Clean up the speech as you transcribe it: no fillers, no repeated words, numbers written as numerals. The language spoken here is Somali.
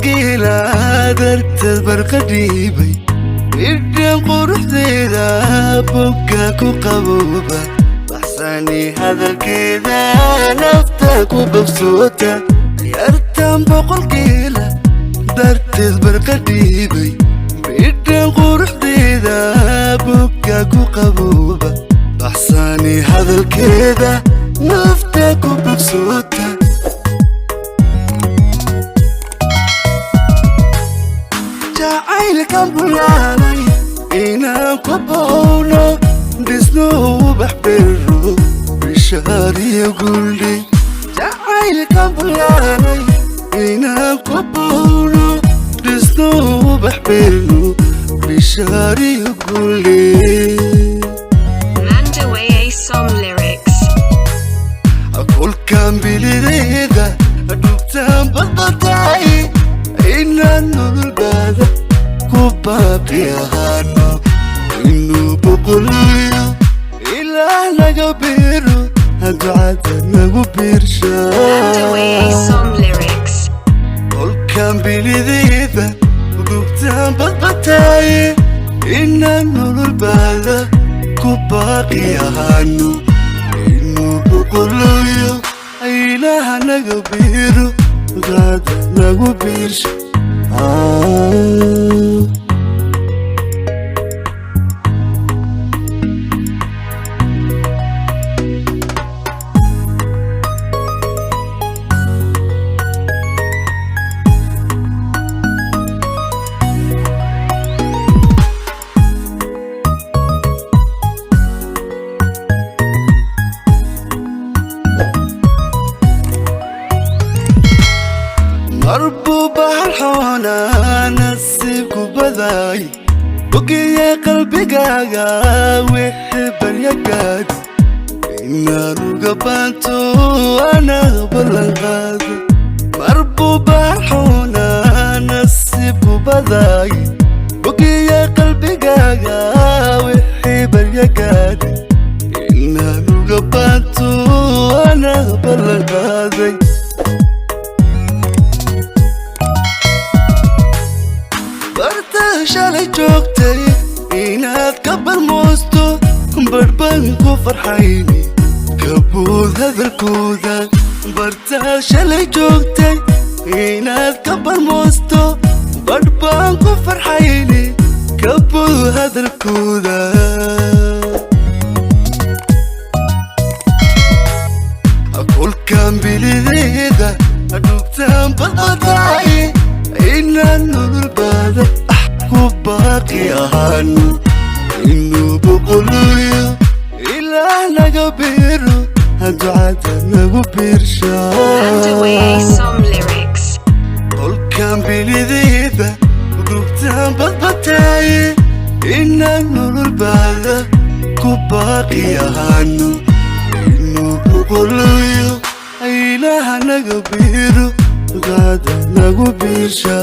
Boqolkiila darteed barqa dhiibay, idhan quruxdeeda bogga ku qabooba, baxsani hadalkeeda nafta ku bogsoota. Yartan boqolkiila darteed barqa dhiibay, idhan quruxdeeda bogga ku qabooba, baxsani hadalkeeda nafta ku bogsoota. Jacaylkan bulaalay inaan ku bowno, dhisno ubax bero bishaariyo guldhi. Jacaylkan bulaalay inaan ku bowno, dhisno ubax bero bishaariyo guldhi. Mandaway Som lyrics. Kulkan bilideeda dhugtaan badbatay, inaan nololbaada ku baaqi ahaano, inuu boqoliyo ilaah naga biiro, ducada nagu biirsha. Mandaway Som lyrics. Kolkan bilideeda dhugtaan badbatay, inaan nololbaada ku baaqi ahaano, inuu boqoliyo ilaah naga biiro, ducada nagu biirsha. Marbuu bahal xoonaa nasiibku baday, bogiye qalbigaaga wixii baryagaadi, inaan uga baanto anaa ballan qaado. Marbuu bahal xoonaa nasiibku baday, bogiye qalbigaaga wixii baryagaadi, inaan uga baanto anaa ballan qaaday. Barta shalay joogtay inaad ka barmoosto, barhbaan ku farxayni kabuud hadalkooda. Barta shalay joogtay inaad ka barmoosto, barhbaan ku farxayni kabuud hadalkooda. Kulkan bilideeda dhugtaan badbatay, inaan nololbaada ku baaqi ahaano, inuu boqoliyo ilaah naga biiro, ducada nagu biirsha. Mandaway Som lyrics. Kolkan bilideeda dhugtaan badbatay, inaan nololbaada ku baaqi ahaano, inuu boqoliyo ilaah naga biiro, ducada nagu biirsha.